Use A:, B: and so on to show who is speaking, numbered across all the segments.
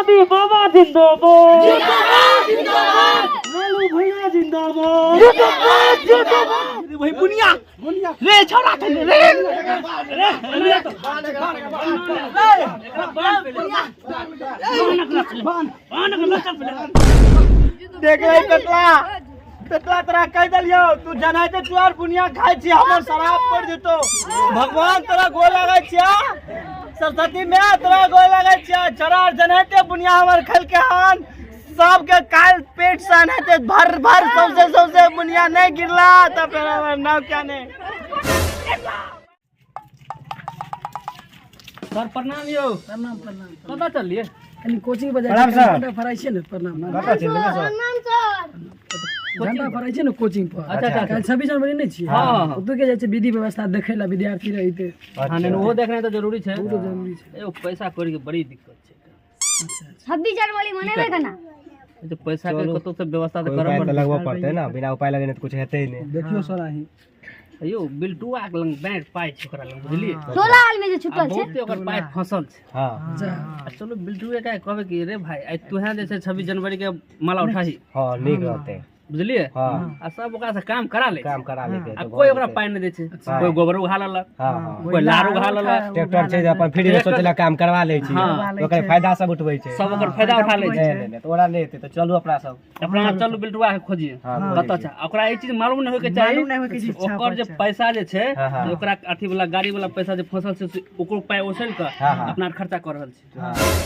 A: मोदी बाबा जिंदाबाद, जिंदाबाद, लालू भैया जिंदाबाद, जिंदाबाद, जिंदाबाद। रे भाई बुनिया रे, छोड़ा रे रे रे रे, देख ले पेटला, पेटला, तोरा कहि देलियौ, तू जनाइते चुआर बुनिया खाइ छी, हमर शराब पड़ि जेतौ। भगवान तोरा गोर लागै छिया, सरस्वती माय तोरा गोर लागै छिया। छोरा जनाइते बुनिया हमर खेलके हन, सबके काल पेट से एनाहिते भर भर सौंसे सौंसे बुनिया नहीं गिरला तऽ फेर हमर नाव क्या नहीं।
B: सर प्रणाम यौ।
C: प्रणाम प्रणाम।
B: कतऽ चललियै?
C: कनि कोचिंग पर जाइ
D: प्रणाम
C: छियै,
D: सर।
C: घंटा फराइ छियै ने। प्रणाम।
D: कतऽ चलि सर?
E: प्रणाम सर।
C: घंटा फराइ छियै ने कोचिंग पर।
B: अच्छा अच्छा।
C: काल्हि 26 जनवरी नहि छियै?
B: हँ, हँ।
C: ओतुके जाइ छियै विधि व्यवस्था देखै लए, विद्यार्थी रहते।
B: हँ, नहि, ओहो देखनाइ तऽ जरूरी छै।
C: ओ तऽ जरूरी छै।
B: एगो पैसा कौड़ी के बड़ी दिक्कत छै।
C: अच्छा अच्छा।
E: 26 जनवरी मनेबै केना?
B: ई तऽ पैसा के कतौ से व्यवस्था तऽ
D: कोइ
B: करऽ
D: उपाय तऽ
B: पड़तै।
D: लगबऽ पड़तै ने, बिना उपाय लगेने तऽ कुछ हेतै नहि।
C: देखियौ सर अहीं।
B: यौ, बिल्टुआ के लग बैंक पाइ छै ओकरा लग, बुझलियै?
E: टोला आदमी जे
B: आ
E: छुटल छै।
B: बहुते ओकर पाइ फंसल छै। आ चलू बिल्टुए के कहबै कि रे भाई, आइ तुहे जे छै 26 जनवरी के माला उठाही।
D: हँ, नीक रहतै।
B: बुझलियै?
D: हँ।
B: आ सब ओकरा से काम करा ले।
D: काम करा लेतै।
B: आ कोई ओकरा पाइ नहि दै छै। कोई गोबर उघा लेलक,
D: हँ हँ
B: कोई लार उघा लेलक।
D: ट्रैक्टर छै जे अपन फ्री में सोचलक काम करवा लै छी। ओकर फायदा सब उठबै छै।
B: सब ओकर फायदा उठा लै छै।
D: नहि नहि नहि, तऽ ओकरा नहि हेतै तऽ चलू अपना सब।
B: अपना चलू बिल्टुआ के खोजिए कतऽ छै। आ ओकरा ई चीज मालूम नहि होइके चाही, ओकर जे पैसा जे छै,
D: हँ, हँ।
B: से ओकरा अथी वाला गाड़ी वाला पैसा जे फसल छै, से ओकरो पाइ ओसलि कऽ
D: हँ, हँ।
B: अपना खर्चा कऽ रहल छै।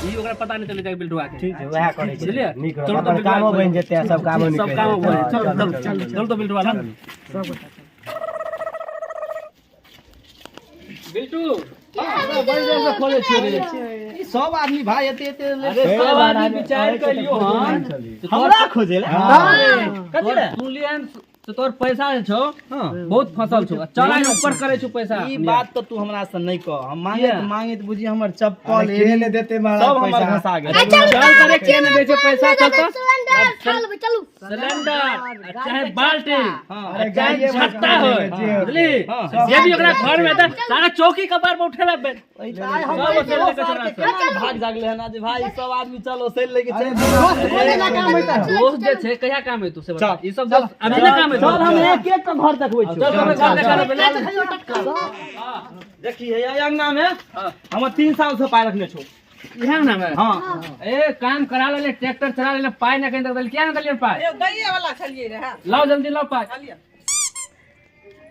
B: ई ओकरा पता नहि चलै छै बिल्टुआ के।
D: ठीक छै, वएह करै छी।
B: बुझलियै?
D: नीक
B: चलू
D: रहत,
B: तऽ
D: अपन
B: बिल्टुआ
D: कामो
B: के
D: बनि जेतै आ सब कामो
B: सब
D: निकलि
B: कामो भऽ
D: जेतै।
B: जेतै। चलू चलू चलू तऽ बिल्टुआ लग। बिल्टू।
F: खोले छियै रे ई सब आदमी भाई एते एते।
B: अरे सब आदमी विचार कलियो हन।
F: हमरा खोजे ला कथी रे?
B: सुनलियन से तोर पैसा जे छौ बहुत फसल छौ, चल आइ ऊपर करे छौ पैसा।
F: ई बात तऽ तू हमरा से नहि कह, हम मांगैत
B: किया?
F: मांगैत बुझी हमर चप्पल
D: अरे के ने देतै महाराज
F: सब हमर
D: पैसा?
F: घसा गेल।
B: चल करे, के ने दै छै पैसा? चल तऽ।
E: सिलेंडर खा लेबै, चलू।
B: सिलेंडर आ चाहे बाल्टी
D: अरे
B: चाहे
D: गाड़िए
B: छत्ता हो,
D: जे हो।
B: बुझली, जे भी ओकरा घर में हेतै सारा चौकी कपार पर उठेला बे। सब ओसैल लेके चला सब।
F: भाग जागले हन आज भाई, सब आदमी चल ओसैल लेके चल।
B: दोस्त जे छै कहिया काम हेतौ से बता। ई सब दोस्त अभी ना काम हेतौ।
F: चल, हम एक एक के घर देखबै छियौ।
B: चल चल, घर देखा लेबै।
F: देखी हे, अंगना में हमर 3 साल से पाइ रखने छौ।
B: इएह ना में?
F: हाँ।
B: ए काम करा लेले, ट्रैक्टर चला लेले, पाइ ना कहीं तक देल, किया ना देलियै पाइ? लाओ जल्दी लाओ पाइ।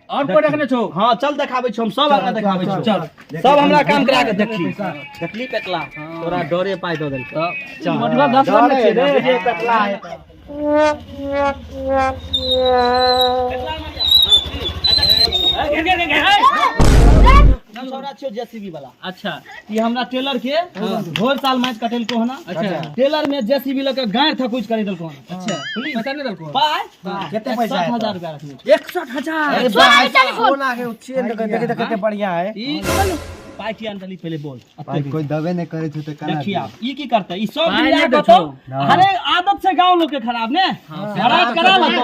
B: और कोई रखने छौ?
F: हाँ, चल देखाबै छौ, हम सब अंगना देखाबै छौ।
B: चल।
F: सब हमरा काम करा के देखी, देखली पेटला, तोरा डरे पाइ दऽ देलकै।
B: चल मोटवा 10 बार ने छियै रे।
F: बुझे पेटला है।
B: ए, घेर, घेर, घेर, घेर।
F: छौड़ा छियौ जेसीबी वाला।
B: अच्छा।
F: ई हमरा टेलर के भोर साल माटि कटेलको हन।
B: अच्छा।
F: टेलर में जेसीबी लऽ के गाँठ थकुच करी देलको हन।
B: अच्छा, पैसा नहीं देलको?
F: पाइ।
D: कते पैसा
F: 61
D: हेतौ?
F: हजार रुपया रखने छौ।
B: 61,000?
D: अरे भाई, सोना के चेन देखे देखे कते बढ़िया है।
F: ई पाइ किया नहि देलही, पहिले बोल।
G: भाई, कोई दबे नहीं करे छे त केना?
F: देखिए आप, ई की करते, ई सब
B: पाइ
F: दिन
B: नहि
F: कतो
B: दै छौ।
F: अरे आदत से गांव लोग के खराब ने महाराज करा लतो।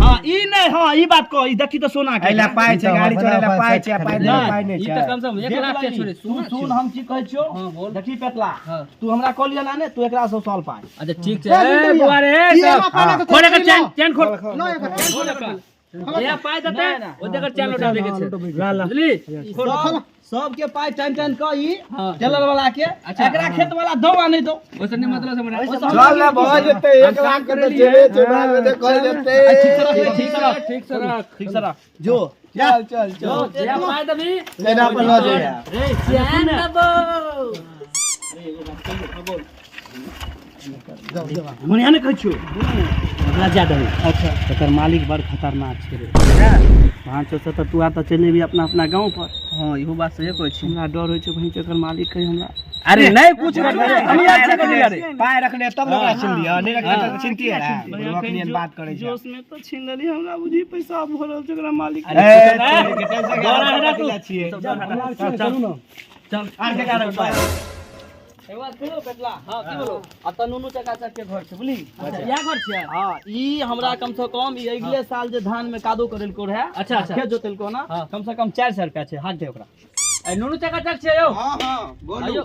F: हाँ, ई नहीं, हाँ, ई बात कह, ई देखी तो सोना के।
D: एला पाइ छै, गाड़ी चले ला पाइ छै, पाइ
F: नहि।
D: नहि, पाइ नहि
B: ई
D: छै।
B: तऽ कम से कम एक
F: देख
B: लाख के
F: लही,
B: छोड़े
F: तू
B: सुन।
F: सुन, हम की कहै छियौ।
B: हाँ, बोल।
F: देखी पेटला,
B: हाँ।
F: तू हमरा कहलियै ना ने, तू एकरा से सॉल्व पाइ।
B: अच्छा ठीक छै। ए बुआ रे, सब खोल एकर चैन, चैन खोल, खोल एकर। जे पाइ देतै ओ जकर चैन लौटा दै के छै, बुझली?
F: सब सबके पाइ टाइम टाइम क ई
B: हाँ।
F: टेलर वाला के।
B: अच्छा।
F: एकरा खेत वाला दौ आ नहि दौ।
B: ओइसे नहि मतलब से हमरा।
G: चल ना, भऽ जेतै। 1 लाख के तऽ जेबे छै, बाद में देखल जेतै।
F: ठीक से रख, ठीक से रख।
B: ठीक से रख।
F: ठीक से रख, जो।
G: चल चल चल।
B: जे पाइ देबही
G: लेना पर लऽ जइहे।
B: रे चैन देबौ।
F: मनिया नहि कहै छियौ, ओकरा जा दही।
B: अच्छा।
F: एकर मालिक बड़ खतरनाक छै रे। वहाँ से तऽ तू आ तऽ चलि जेबही अपना अपना गाँव पर।
B: हां, इहो बात सही कहै छी।
F: हमरा डर होइ छै, भैंस एकर मालिक कहीं हमरा
B: अरे नहीं कुछ हम यार छी कथी अरे।
D: पाइ रखने तब ने ओकरा चिन्हलियै, नहि रखने तऽ चिन्हतियै रे? अखनी बात करै छै।
F: जोश में तऽ छीन लेली, हमरा बुझी पैसा भरल छै ओकरा मालिक।
D: ए, तोरी के टेंशन के
B: डरा हटा तू।
D: कथी ला छियै?
B: चल चल चल।
D: आर के कारण पाइ।
F: एक बात कहियौ पेटला?
B: हां, की बोलो?
F: आ नुनू चका चक के घर छै, बुझली?
B: अच्छा, इएह घर छियै?
F: हाँ, ई हमरा कम से कम ई अगले साल जे धान में कादो करेलको रहे,
B: अच्छा, अच्छा।
F: खेत जोतेलको ना,
B: हाँ।
F: कम से कम 400 रुपया छै, हाथ दे ओकरा।
B: ए नुनू चका चक छै यौ।
G: हां हां बोलू।
B: आयो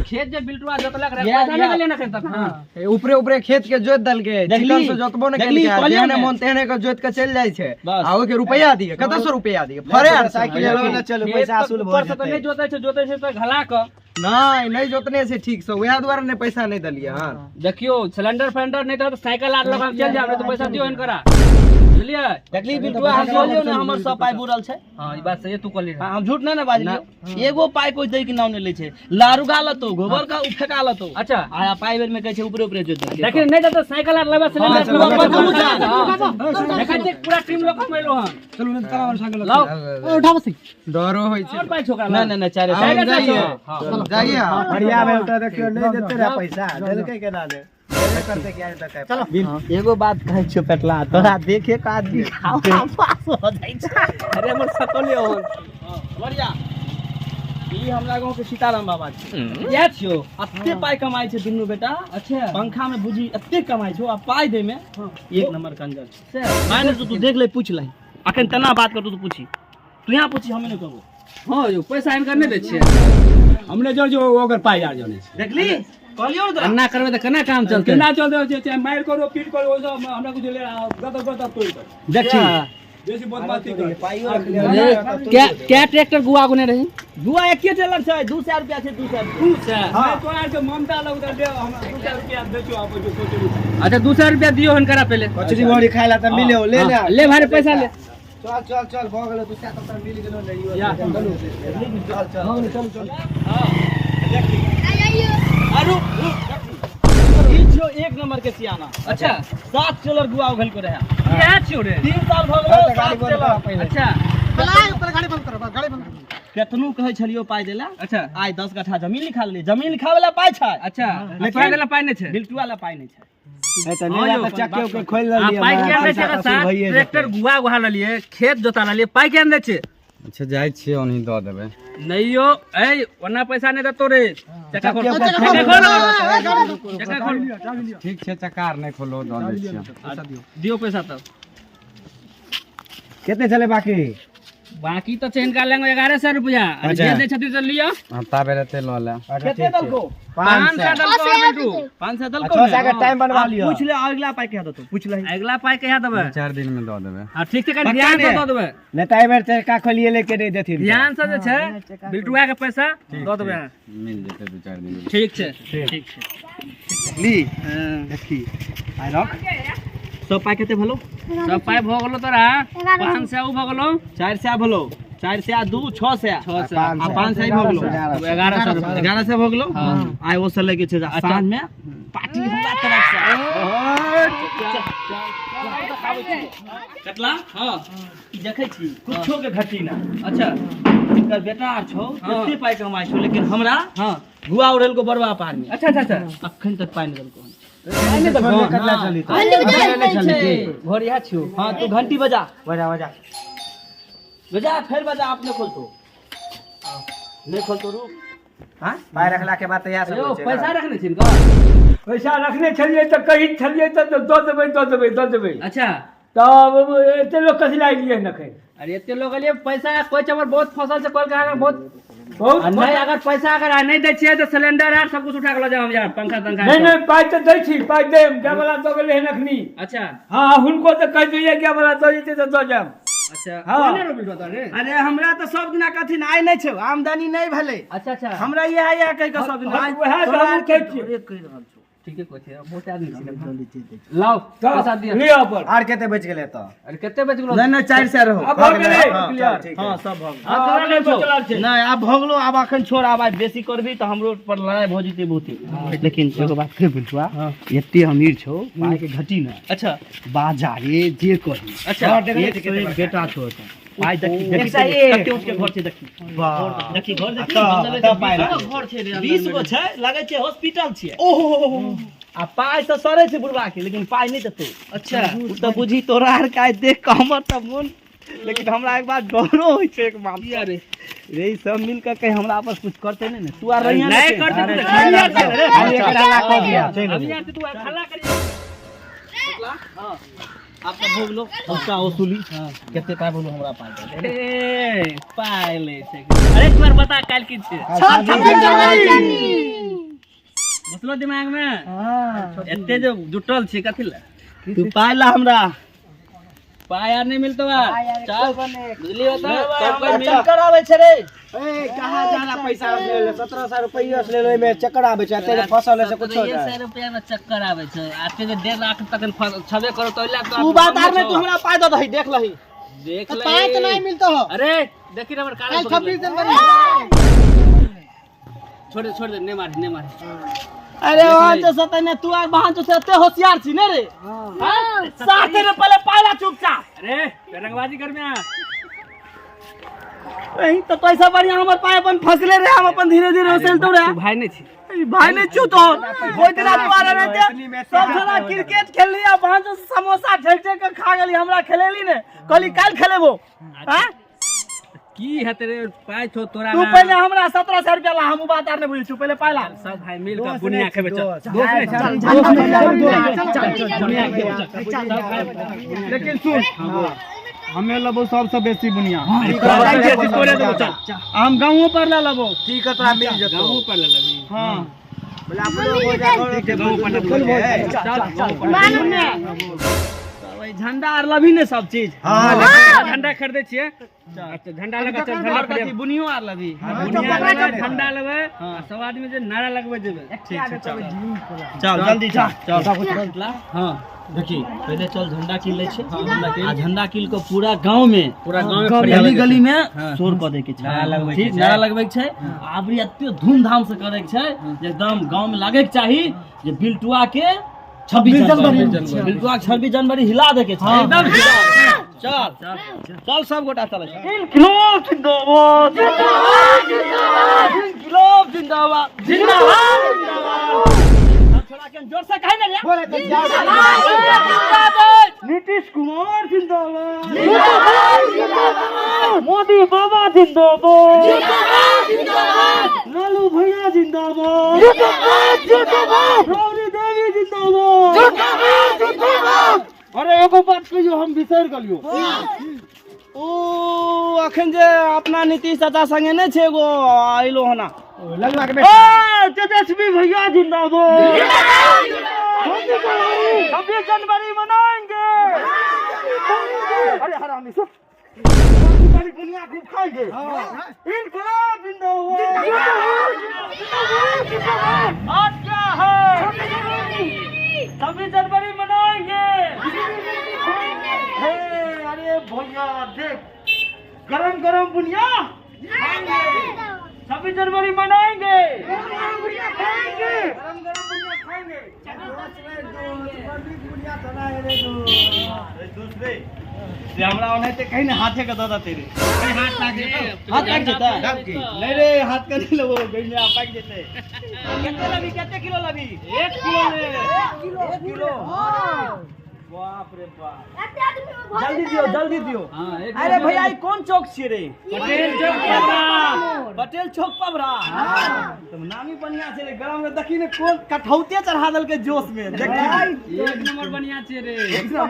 B: खेत जे बिल्टुआ जोतलक रहे पैसा नहि देलियै एखन तक।
D: हां ऊपरे ऊपरे खेत के जोत देलकै, चिकन से जोतबो ने
F: देखली,
D: केलकै,
F: कहलियौ
D: जेहने
F: ने।
D: मन तेहने के जोत के चलि जाइ छै।
F: बस।
D: आ ओके रुपैआ दिए, कतऽ से रुपैआ दिए? फरे आर से।
G: साइकिल लऽ ने चलू,
B: खेत
G: पैसा
B: तऽ
G: असूल भऽ
B: ऊपर से तऽ
G: जेतै।
B: नहि जोतै छै, जोतै छै तऽ घला कऽ।
D: नहि नहि जोतने छै ठीक से, वएह दुआरे ने पैसा नहि देलियै हन।
B: देखियौ सिलेंडर फलेंडर नहि तऽ साइकिल आर लऽ कऽ हम चलि जायब, नहि तऽ पैसा दियौ हिनकरा, बुझलियै?
F: देखली बिल्टुआ, हम कहलियौ ने हमर सब पाइ बुड़ल छै।
B: हां ई बात सही तू कहली।
F: हां, हम झूठ नहि ने बाजलियौ। एगो पाइ कोइ दै के नाम नहि लै छै, लारुगा लतो, गोबर का फेका लतो।
B: अच्छा।
F: आ पाइ बेर में कहै छै ऊपरे ऊपरे जोत देलकै।
B: देखिन नहि तऽ साइकिल आर लेबै सिलेंडर
F: चलू, चलू, चलू।
B: देखै छियै पूरा टीम लोग हम एलौ हन।
C: चलू ने तोरा वाला साइकिल
B: लाओ।
C: उठाबो सी।
D: डरो होइ छै।
B: और पाइ छोकरा
F: नहि नहि नहि, चारि
D: आब
F: सए।
D: जाइए, जाइए।
G: बढ़िया भेल तऽ देखियौ नहि देते रहे पैसा, देलकै केना ने करते कि आज तक।
F: चलो एगो बात कहै छियौ पेटला, तोरा देखे के आदमी खावा पास हो जाइ छै। अरे हमर सकले हो बढ़िया। ई हमरा गाँव के सीताराम बाबा छै।
B: इएह छियौ।
F: एते पाइ कमाइ छै दुनू बेटा।
B: अच्छा।
F: पंखा में बुझी एते कमाइ छौ, आ पाइ दै में एक नंबर कंजर छै।
B: से
F: पाइ नहि तू देख ले, पूछ ले अखन तेना बात करतौ तू पूछी, तू यहाँ पूछी हमे नहि कहबो।
B: हां यौ पैसा हिनकर नहि दै छियै।
H: हमने जो जो ओकर पाइ आर जने छै।
F: देखली कहलियौ ने तोरा।
B: अन्ना करबै तऽ केना काम चलतै?
H: केना चलतै? चाहे मारि करो पीट करो, ओइ सब हमरा कुछ ले गदर गदर तोड़ि कर।
B: देखी
H: बेसी बदमाशी कर।
B: क्या क्या ट्रैक्टर गुआ गुने रही?
F: दुआ एके टेलर छै, 200 रुपया छै, 200 रुपया।
B: 200।
H: हां तोरा आर के ममता लगता दे, हमरा 200 रुपया बेचो आप जो सोचो।
B: अच्छा 200 रुपया दियो हिनकरा पहले।
G: कचरी भरी खाय ला तऽ मिले ले ले।
B: ले भारे पैसा ले।
G: चल चल चल भऽ गेलो, 200 तऽ मिल गेलो ने यो। चल चल चल चल।
F: अरु ई छियौ एक नंबर के सियाना।
B: अच्छा।
F: 7 टेलर गुआ उघल को रहे।
B: इएह छियौ रे।
F: 3 साल भऽ गेलो 7 टेलर।
B: अच्छा।
C: गाड़ी बंद करो, गाड़ी बंद करो।
F: केतनो कहै छलियौ पाइ देला।
B: अच्छा।
F: आइ 10 कट्ठा जमीन लिखा लेलियै, जमीन लिखाबै ला पाइ छै।
B: अच्छा। तोरा देला पाइ नहि छै?
F: बिल्टुआ ला पाइ नहि छै।
G: ए तऽ नहि तऽ चक्के उके खोलि
B: आ
G: लेलियै।
B: पाइ किया नहि छै? 7 ट्रैक्टर गुआ गुहा लेलियै, खेत जोता लेलियै, पाइ किया नहि दै छै?
I: अच्छा जाइ छियै ओनही दऽ देबै।
B: नहीं यो ए ओना पैसा नहीं देतो रे। चक्का खोल, चक्का खोल, चक्का खोल।
I: ठीक छै, चक्का आर नहि खोलो, दऽ दै छियै।
B: दियो पैसा तब।
G: कते छलै बाकी?
B: बाकी तऽ छै हिनका लग 1100 रुपया। जे दै छथिन से लिअ।
I: हां ताबे रहतै लऽ ले।
F: कते देलको?
B: 500 देलको बिल्टू।
F: 500 देलको।
G: 600 के टाइम बनवा लिअ।
F: पूछ ले अगला पाइ कहिया देतौ, पूछ ले।
B: अगला पाइ कहिया देबै?
I: 4 दिन में दऽ देबै।
B: हां ठीक छै, कनि ध्यान से दऽ देबै।
G: नहि तऽ एहि बेर चक्का खोलिए लेके नहि देथिन।
B: ध्यान से जे छै बिल्टुआ के पैसा दऽ देबै।
I: मिल जेतै 2-4 दिन में।
B: ठीक छै, ठीक छै।
F: ली देखी आइ रख। सब पाइ कते भेलो?
B: सब पाइ भऽ गेलो तोरा 500 उ भऽ गेलो,
F: 400 भेलो, 400 2 600
B: 600
F: आ 500 भऽ गेलो,
B: 1100 रुपया।
F: 1100 भऽ गेलो। आइ ओ से लगे छै साँझ में पार्टी हमरा तरफ से। कटला।
B: हां
F: देखै छी कुछो के घटी ना।
B: अच्छा।
F: हिनकर बेटा आर छौ, एते पाइ कमाइ छौ, लेकिन हमरा
B: हां
F: गुआ उड़ेल को बड़वा पार में।
B: अच्छा अच्छा अच्छा।
F: अखन तक पाइ नहि देलको।
G: कटला चली
B: घर इएह छियौ।
F: हां तू घंटी बजा,
G: बजा बजा
F: बजा, फेर बजा, अपने खोलतो नहीं खोलतो रुक।
G: हां पाइ रखला के बाद तऽ इएह सब
B: यौ
G: होइ छै।
B: पैसा रखने छिन का?
H: पैसा रखने छलियै तऽ कही छलियै तऽ दऽ देबै दऽ देबै दऽ देबै।
B: अच्छा।
H: तब एते लोग कथी लागि गेलियै हन एखन?
B: अरे एते लोग एलियै पैसा कोइ चमर बहुत फसल छै, कोइ कहाँ बहुत
H: बहुत।
B: नहीं अगर पैसा अगर नहीं दै छियै तऽ सिलेंडर आर सब कुछ उठा के लऽ जाब हम यार, पंखा तंखा।
H: नहीं नहीं पाइ तऽ दै छी, पाइ देम, गाय वाला दऽ गेलै हन एखनी।
B: अच्छा।
H: हां हुनको तऽ कहि दियै गाय वाला दऽ जेतै तऽ दऽ जायब।
B: अच्छा।
H: हां।
B: कोने रोपी बता रे?
F: अरे हमरा तऽ सब दिना कथिन आइ नहि छै, आमदनी नहि भेलै।
B: अच्छा अच्छा।
F: हमरा इएह इएह कहि कऽ सब दिना
H: वएह तऽ हमहूँ कहै छियै।
F: कहि रहल छौ।
B: ठीके कहै छै, बहुत आदमी छै। लाओ पैसा दिअ।
H: लिअ अपन।
G: आर कते बचि गेलै तऽ?
B: अरे कते बचि गेलो?
F: नहीं नहीं 400 रहो।
H: आब भऽ गेलै।
G: ठीक।
F: हां सब भऽ गेल।
H: हां अपने बचल छै।
F: नहीं आब भऽ गेलो, आब अखन छोड़, आब बेसी करबी तऽ हमरो पर लड़ाई भऽ जेतै बहुते। लेकिन एगो बात कह बिल्टुआ, एते अमीर छौ, पाइ के घटी ना।
B: अच्छा।
F: बाजारे जे कही।
B: अच्छा।
F: एक सौ एक बेटा छौ एतऽ। पाइ देखी, देखी कते ऊँच के घर छै, देखी देखी घर देखी,
B: घर छै रे,
F: 20 गो छै, लगै छै हॉस्पिटल छियै। ओहो आ पाइ तऽ सड़ै छै बुढ़बा के, लेकिन पाइ नहि देतौ।
B: अच्छा।
F: ओ तऽ बुझी तोरा आर के आइ देख कऽ हमर तऽ मोन, लेकिन हमरा एक बात डरो होइ छै एक बात।
B: किया रे?
F: रे ई सब मिल कऽ कहीं हमरा आपस कुछ करते नहि ने, तू आर रहिया
B: नहीं करते तू तऽ खाली छै रे।
G: एकर हल्ला कऽ दिअ, चलि
B: अभी यार तू हल्ला करिए।
F: आब तऽ भऽ गेलो सबटा वसूली। कते पाइ बोलू हमरा पाइ दे।
B: ए पाइ लै छै। अरे एक बार बता काल्हि की छै? घुसलो दिमाग में? एते जे जुटल छी कथी लए?
F: तू पाइ ला हमरा।
B: पाइ आर नहि मिलतो बा। चल बुझलियो तऽ सब कोइ मिल
F: चक्कर आबै छै रे।
D: ए कहाँ जाना पैसा ले 1700 रुपैया से ले में चक्कर आबै छै, एते फसल है से कुछो
B: 1700 रुपया में चक्कर आबै छै। आते जे 1.5 लाख तक छबे करो तो ओहि
F: तू बात आर नहि, तू हमरा पाइ दऽ दही, देख लही।
B: देख ले।
C: पाइ तऽ नहीं मिलतो हो।
B: अरे देखी हमर कागज
C: काल्हि
B: पकड़
C: 26
B: ले।
C: जनवरी।
B: छोड़ दे, छोड़ दे, नहीं मार, नहीं मार।
F: अरे वहां से सतने तू आर वहां से एते होशियार छी ने रे। हां साथे में पहले पाइला चुपचाप।
B: अरे रंगबाजी कर में आ।
F: नहीं तो पैसा बढ़िया हमर पाय अपन फसले रे, हम अपन धीरे धीरे वसूलतो रे।
B: तू भाई नहीं छी।
F: भाई नहीं छू तो कोई दिन तुम्हारा रहते सब छोरा क्रिकेट खेलली आ वहां से समोसा ठेक ठेक के खा गेली, हमरा खेलेली ने कहली काल खेलेबो। हां
B: की हेतै रे पाइ छौ तोरा
F: तू पहले हमरा 1700 रुपया ला, हम बात आर नहीं बुझै छु, पहले पाइ ला।
B: सब भाई मिल के बुनिया खेबै चल। दोस्त नहीं चल, बुनिया खेबै चल।
A: लेकिन सुन हमें लेबो सबसे बेसी बुनिया,
B: तोरे देबो चल।
A: हम गाँवों पर ले लेबो।
D: ठीक है तोरा मिल जेतो।
B: गाँवो पर ले लेबी।
A: हां
D: बोले अपनो हो जा
B: गाँवो पर ले लेबी। चल गाँवो पर ले लेबी।
F: झंडा आर लभी ने सब चीज।
D: हां
B: झंडा खरीदै छियै। अच्छा झंडा लगा चल, झंडा
F: और कथी बुनियो आर लभी।
B: बुनिया लेबै, झंडा लेबै आ सब आदमी जे नारा लगबै जेबै।
F: ठीक छै चल चल जल्दी चल चल।
B: हां
F: देखी पहले चल झंडा कीन लै छै आ झंडा कीन के पूरा गांव में,
B: पूरा गांव में
F: गली गली में शोर कऽ दै के छै।
B: नारा लगबै के
F: ठीक
B: छै।
F: नारा लगबै के छै। आबरी एते धूमधाम से करे के छै जे एकदम गांव में लागे के चाही जे बिल्टुआ के 26 जनवरी, बिल्टुआ के 26 जनवरी हिला दे के छै
B: एकदम।
F: चल चल सब गोटा चलै छै। इनकलाब जिंदाबाद, जिंदाबाद, इनकलाब जिंदाबाद, जिंदाबाद, जिंदाबाद। छोड़ा के जोर से कहे ना रे। नीतीश कुमार जिंदाबाद, जिंदाबाद, मोदी बाबा जिंदाबाद, जिंदाबाद, लालू भैया जिंदाबाद, जिंदाबाद, जिंदाबाद, राबड़ी देवी जिंदाबाद, जिंदाबाद, जिंदाबाद। अरे एगो बात कहियो हम बिसरि गेलियो। ओ अखन जे अपना नीतीश चाचा संगे नहि छै एगो अइलो हना
D: लगवा के
F: ओ तेजस्वी भैया जिंदाबाद, 26 जनवरी मनाएंगे। अरे हरामी सब दुनिया खूब खाएंगे। इनकलाब जिंदाबाद, आज क्या है 26 जनवरी मनाएंगे। अरे भैया देख गरम गरम बुनिया 26 जनवरी मनाएंगे, गरम गरम बुनिया खाएंगे। दूसरे हमरा ओनाहिते कहीं ने हाथे के दऽ देतै रे।
B: हाथ लाग जेतौ,
F: हाथ लाग जेतै? नहीं रे हाथ के नहीं लेबो, गइमे आ पाकि जेतै। कते लेबी, कते किलो लेबी?
B: 1 किलो ले।
F: 1 किलो। बाप रे बाप, जल्दी दियो जल्दी दियो। अरे भैया ई कोन चौक छियै रे?
B: पटेल चौक पबरा।
F: पटेल चौक पबरा। तो नामी बढ़िया छै रे। गरम में देखी ने कोन कठौते चढ़ा देलकै जोश में। देखी
B: एक नंबर बढ़िया छै रे।
F: चल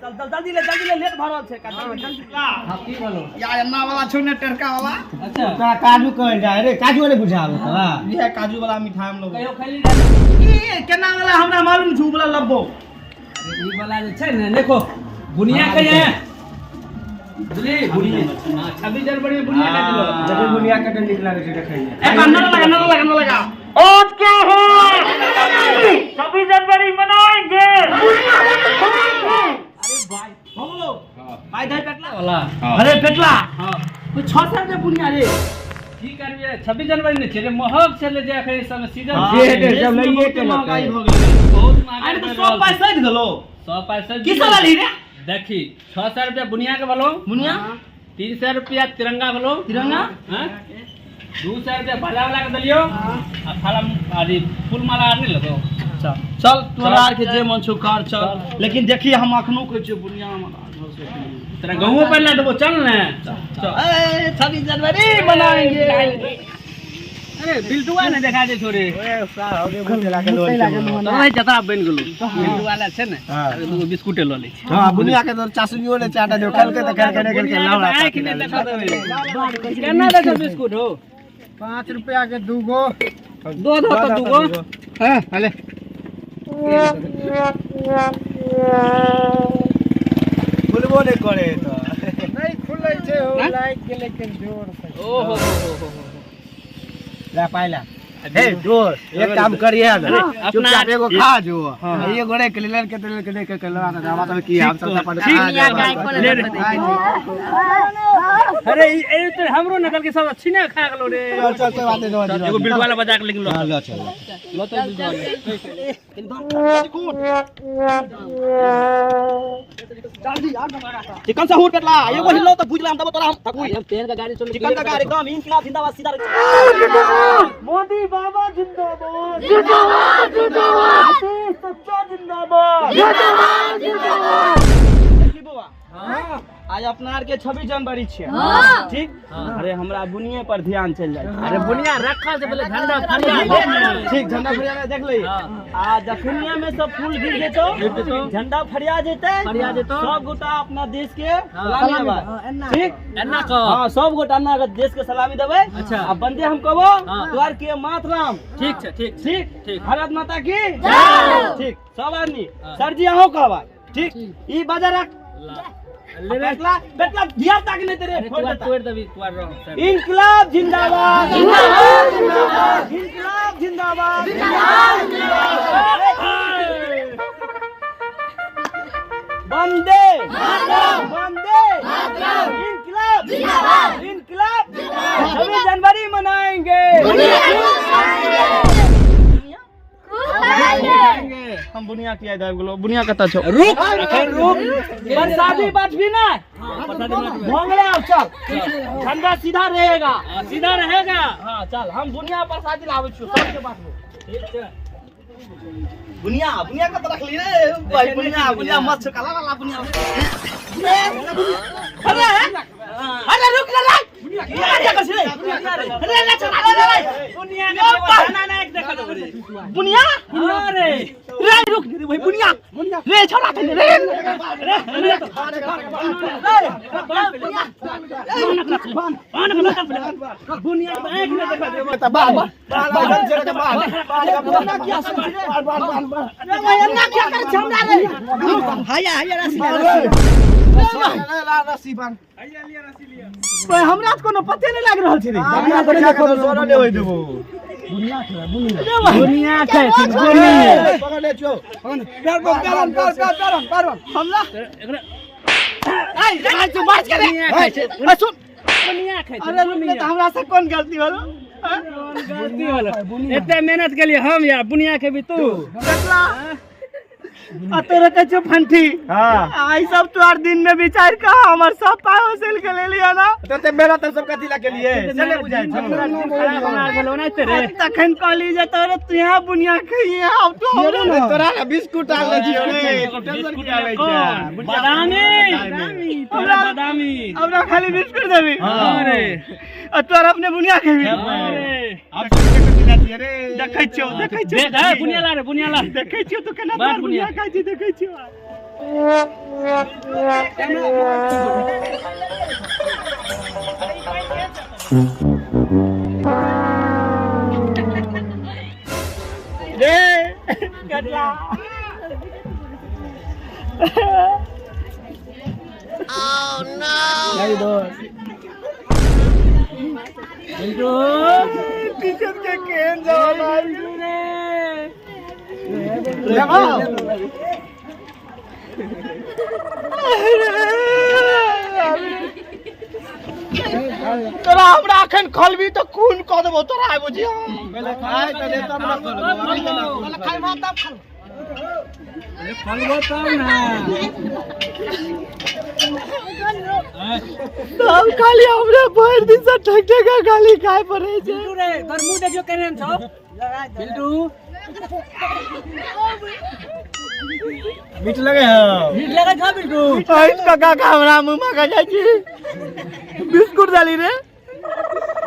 F: चल चल जल्दी ले जल्दी ले, लेट भऽ रहल छै। जल्दी
B: हां की बोलो
G: यार अन्ना वाला छौ ने टरका वाला।
B: अच्छा
D: तोरा काजू कहल जाय रे, काजू ने बुझाबे तोरा।
F: इहे काजू वाला मिठाई हम लोग
B: कहियो खैली
F: ई केना वाला हमरा मालूम छौ, वाला लब्बो
B: ई वाला जे छै ने देखो बुनिया के है बुझली बुनिया। हां 26 जनवरी में बुनिया काट लो।
D: देखै बुनिया कते नीक लागै छै देखै मे।
F: ए ना लगा ना लगा ना लगा। आज क्या है 26 जनवरी मनाएंगे। अरे भाई बोलो भाई दाई पेटला
B: वाला।
F: अरे पेटला
B: हां
F: कोई 600 रुपया बुनिया रे।
B: की करबियै 26 जनवरी ने छै रे, महग छै ले जे अखन सब सीजन
D: जे हेतै सब लइए के
F: महंगाई
D: लेतै।
F: भऽ गेलै।
B: बहुत महंगाई।
F: अरे तो 100 पाइ सधि गेलो।
B: 100 पाइ सधि
F: की सब लेलही रे?
B: देखी 600 रुपया बुनिया के भलो,
F: बुनिया
B: 300 रुपया तिरंगा भलो,
F: तिरंगा
B: हां 200 रुपया भला वाला के देलियो आ थाला अरे फूल माला आर नहीं लगो।
F: चल चल तोरा आर के जे मन छौ कर चल, लेकिन देखी हम अखनो कहै छियौ बुनिया हमरा
B: तोरा गाँवो पर ला देबो चल ने।
F: चल 26 जनवरी मनाएंगे।
B: अरे बिल्टुआ ने देखा दे छोरे।
G: ओए साहब हो गेल लागल
B: तो वही जतरा बनि गेलौ। बिल्टुआ ला छै ने, दूगो बिस्कुटे लऽ लै छी।
G: हां, बुनिया के तो चासनियो ने चाटा जो खलके त खलके ने खलके लावड़ा।
B: आँखि नहि देखा देबै। केना दै छौ बिस्कुट हो?
C: 5 रुपया के दूगो।
B: दो दो तो दूगो।
C: हां, हले।
G: खुलबो नहीं करे तो
C: नहीं खुलै छै हो, लाइक गेलै के जोर से।
B: ओ हो हो हो हो।
G: ला पाइला। हे दोस्त, एक काम करिए ना, चुपचाप एगो खा जो, एगो रे के लेल के लेल के देख के लगा ना बात की हम सब अपन खा।
B: अरे ए तो हमरो नकल के सब अच्छी ने खा गेलो रे।
G: चल चल कोई बात नहीं।
B: एगो बिल्टुआ ला बजा के लेकिन लो।
G: चल चल।
B: लो तो बिल्टुआ।
A: चिकन से हुर पेटला एगो हिलो त बुझला हम तब तोरा हम थकुई।
B: तेल का गाड़ी चल।
A: चिकन का गाड़ी एकदम इनकलाब जिंदाबाद सीधा। मोदी बाबा जिंदाबाद, जिंदाबाद जिंदाबाद, नीतीश सच्चा जिंदाबाद, जिंदाबाद जिंदाबाद। देखी बौआ, आज अपना आर के 26 जनवरी छियै, ठीक? अरे हमरा बुनिये पर ध्यान चलि जाइ।
B: अरे बुनिया रखल से पहले झंडा फरिया ले ने।
A: ठीक, झंडा फरिया में देख ली। आ जखनिया में सब फूल गिर जेतो, झंडा फरिया जेतै,
B: फरिया जेतौ।
A: सब गोटा अपना देश के सलामी देबै, ठीक?
B: एना कह।
A: हाँ, सब गोटा अपना देश के सलामी देबै।
B: अच्छा।
A: आ बंदे हम कहबो
B: हाँ।
A: द्वार के मातराम।
B: ठीक छै, ठीक।
A: ठीक
B: ठीक।
A: भारत माता की जय। ठीक, सब आदमी। सर जी अहूँ कहबै, ठीक? ई बजा रख।
B: ले रे।
A: बेटला बेटला धिया ताक नहीं तेरे
B: अरे
A: फोड़
B: तुआर
A: देता।
B: तोड़ देबी तुआर रह।
A: इनकलाब जिंदाबाद, जिंदाबाद जिंदाबाद, इनकलाब जिंदाबाद, जिंदाबाद जिंदाबाद, वंदे वंदे, इनकलाब जिंदाबाद, इनकलाब जिंदाबाद। 26 जनवरी मनाएंगे। हम बुनिया किया जाए गेलो, बुनिया कतऽ छौ?
B: रुक।
A: अखन रुक, प्रसादी बांटबी ना? भोंगले आब चल, झंडा सीधा रहेगा।
B: हाँ, सीधा रहेगा।
A: हाँ चल, हम बुनिया प्रसादी लाबै छियौ, सबके बांटबो।
B: ठीक छै।
A: बुनिया बुनिया कतऽ रखली रे भाई? बुनिया बुनिया मस्त छौ, काला वाला बुनिया। अरे अरे रुक रे, रे बुनिया क्या कर रे? अरे रे चल रे रे
B: बुनिया के खाना ना एक देखा देबो रे।
A: बुनिया।
B: अरे
A: रे रुक रे भाई, बुनिया रे छोड़ा रे रे
B: रे बुनिया के आँख ने देखा देबो।
G: त बाल बाल बाल बाल बाल बाल बाल।
A: अरे भाई अन्ना क्या करे छै हमरा रे? हाया हाया रसी
G: ला रस्सी बांध।
A: भाई, हमरा त कोनो पते नहीं लाग रहल छै रे।
G: बुनिया के देखो सोना ने होई देबो।
B: बुनिया खाइ छै बुनिया।
G: पकड़ ले छो।
C: पैर पैर पैर पैर पैर
A: हमरा
B: एकरा
A: ऐ रे तू बात करे।
B: बुनिया खाइ छै।
A: ए सुन।
B: बुनिया खाइ छै।
A: अरे रुक ने, त हमरा से कोन गलती होलो?
B: गलती होलो? एते मेहनत के लिए हम यार बुनिया खेबी तू?
A: कतला आ तोरा कहै छौ फंठी।
G: हां।
A: आई सब तोहर दिन में विचार का हमर सब पाय वसूल के ले लिया ना।
G: तो ते मेरा त सब कथी ला के लिए से ने बुझाइ छौ।
B: खराब बना गेलो ना तेरे।
A: तखन कहली जे तोरे तू यहाँ बुनिया खाइए, आब तो हमरे
G: अरे तोरा ना बिस्कुट आल ले छियो रे, टेंशन किया लै छै?
B: बादामी तोरा, बादामी।
A: हमरा खाली बिस्कुट देबी?
B: अरे
A: आ तोर अपने बुनिया खेबी?
B: अरे
G: आब कथी ला छियै रे?
A: देखै छियौ, देखै छियौ।
B: देख है बुनिया ला रे, बुनिया ला।
A: देखै छियौ तू केना
B: बात
A: तोहर
B: बुनिया।
A: बुनिया खाइ छी, देखै छियौ। रे कटला।
B: बिल्टू।
A: टीचर के केहन जवाब आबि
B: रे।
A: तोरा हमरा अखन खलबी तऽ खून कऽ देबो तोरा, आइ बुझियो।
G: पहिले खाय त दे तब ना खोलबो, अभी केना खोलबो?
C: खाइ मां तब खा।
B: फलबो तब ना।
A: हम खाली हमरा भरि दिन से ठक ठक खाली खाय पड़ै छै।
B: बिल्टू रे, तोर मुंह देखियो केहन छौ बिल्टू।
G: मीठ लगे हौ?
B: मीठ लगे छौ बिल्टू?
A: ऐ काका का हमरा मुंह में खा जाइ छी बिस्कुट डाली रे।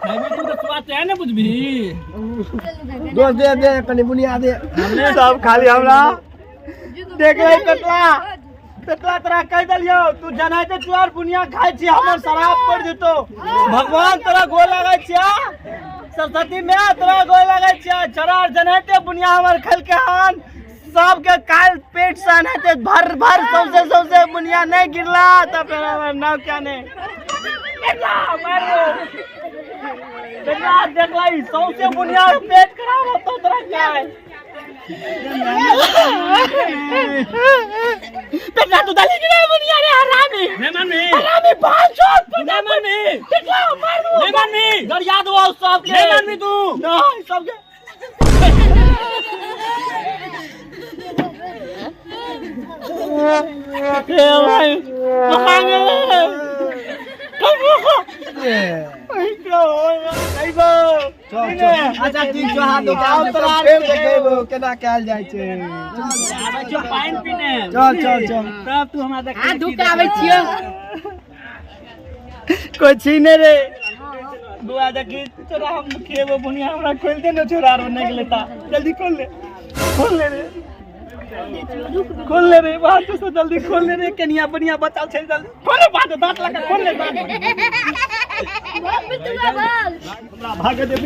B: खैबी तू तो स्वाद है ना बुझबी।
G: दोस्त दे दे कनी बुनिया दे।
A: सब खाली हमरा देख ले पेटला पेटला तोरा कहि देलियौ तू जनाइते चुआर बुनिया खाइ छी हमर शराब पड़ जेतौ। भगवान तोरा गोर लागै छिया, सरस्वती माय तोरा गोर लागै छिया। छोरा जनाइते बुनिया हमर खेलके हन सबके काल पेट से एनाहिते भर भर सौंसे सौंसे बुनिया नहीं गिरला त फेर हमर नाव क्या नहीं। बेटा मारो बेटा देखलाई सौंसे बुनिया पेट खराब होतो तोरा क्या है। बेटा तू डाली गिरा बुनिया रे हरामी।
B: नहीं मानबी।
A: हरामी भाग छोड़।
B: नहीं मानबी।
A: बेटा मार दो।
B: नहीं मानबी।
A: गरिया दो सबके।
B: नहीं मानबी तू।
A: नहीं सबके। हे भाई मांगे
G: अच्छा ठीक छौ, हाथ धो के आउ, फेर देखेबो केना कयल जाइ छै।
B: आबै छियौ पानि पीने।
G: चल चल चल।
B: तब तू हमरा देख।
E: हाथ धो के आबै छियौ।
A: कोई छीने रे बुआ देखी तोरा हम खेबो बुनिया हमरा खोल दे न छोरा रो नहीं लेता। जल्दी खोल ले, खोल ले रे, खोल ले रे, बात से जल्दी खोल ले रे। कनिया बनिया बचाओ छै जल्दी खोल ले, बात दांत लगा खोल ले दांत।
E: बोल बिट्टू बोल।
A: भागे दे।